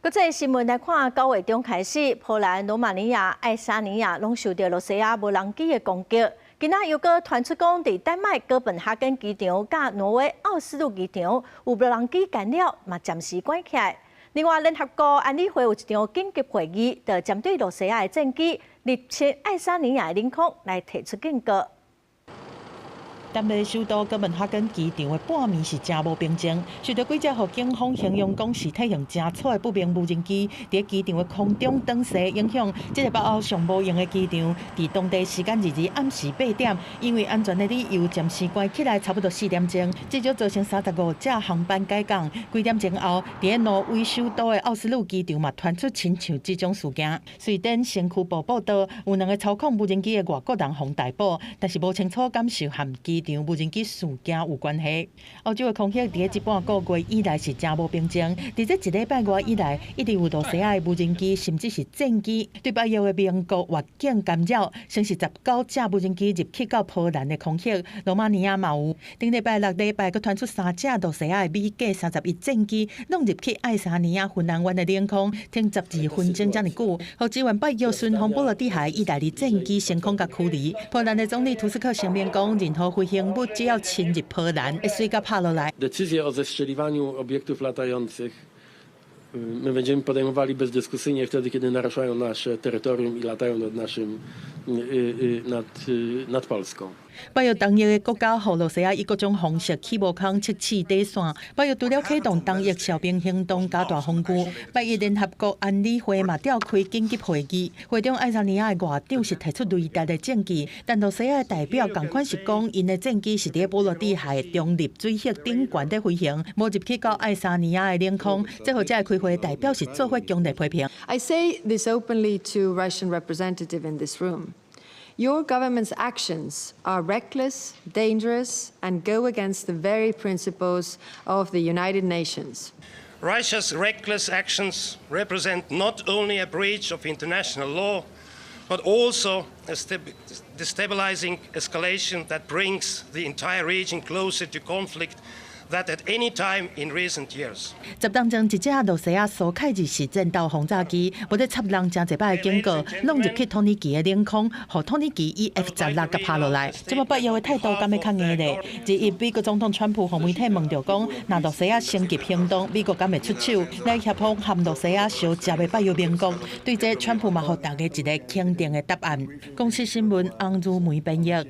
國際新聞來看，9月中開始，波蘭、羅馬尼亞、愛沙尼亞攏受著羅西亞無人機的攻擊。今仔又閣傳出講，佇丹麥哥本哈根機場佮挪威奧斯陸機場有無人機干擾，嘛暫時關起來。另外，聯合國安理會有一場緊急會議，就針對羅西亞的戰機入侵愛沙尼亞的領空來提出警告。丹麥首都哥本哈根機場的半暝是誠無平靜，受著幾隻予警方形容講是體型誠粗的不明無人機佇機場的空中轉勢影響，這个北歐上無閒的機場，佇當地時間22暗時8點，因為安全的理由暫時關起來，差不多4點鐘，至少造成35隻航班改降。幾點鐘後，佇挪威首都的奧斯陸機場嘛傳出親像這種事件。瑞典先驅報報導，有兩个操控無人機的外國人予逮捕，但是無清楚敢是和機場無人機事件有關係。歐洲的空域佇這半個月以來是誠無平靜，佇這一禮拜外以來，一直有羅西亞的無人機，甚至是戰機對北約的盟國越境干擾，先是19隻無人機入去到波蘭的空域，羅馬尼亞嘛有。頂禮拜六禮拜閣傳出三隻羅西亞的米格三十一戰機攏入去愛沙尼亞芬蘭灣的領空，停12分鐘遮爾久，予支援北約巡防波羅的海意大利戰機升空共驅離。波蘭的總理圖斯克聲明講，任何飛行物只要侵入波蘭，會隨共拍落來。 Decyzję o zestrzeliwaniu obiektów latających my będziemy podejmowali bezdyskusyjnie wtedy, kiedy naruszają nasze terytorium i latają nad naszym, nad, nad Polską. 北約東翼的國家予羅西亞以各種方式去無空測試底線。北約除了啟動東翼哨兵行動加大防禦，拜一聯合國安理會嘛召開緊急會議，會中愛沙尼亞的外長是提出雷達的證據，但羅西亞的代表仝款是講，𪜶的戰機是佇波羅的海中立水域頂懸佇飛行，無入去到愛沙尼亞的領空。這予這个開會代表是做伙強烈批評。 I say this openly to Russian representative in this room. Your government's actions are reckless, dangerous, and go against the very principles of the United Nations. Russia's reckless actions represent not only a breach of international law, but also a destabilizing escalation that brings the entire region closer to conflict than at any time in recent years. 10當前，一隻羅西亞蘇凱二式戰鬥轟炸機，無咧插人誠濟擺的警告，攏入去土耳其的領空，予土耳其以 F-16共拍落來。這擺北約的態度敢會較硬咧？21美國總統川普予媒體問著講，若羅西亞升級行動，美國敢會出手來協防和羅西亞相接的北約盟國？對這，川普嘛予大家一个肯定的答案。公視新聞翁如梅編譯。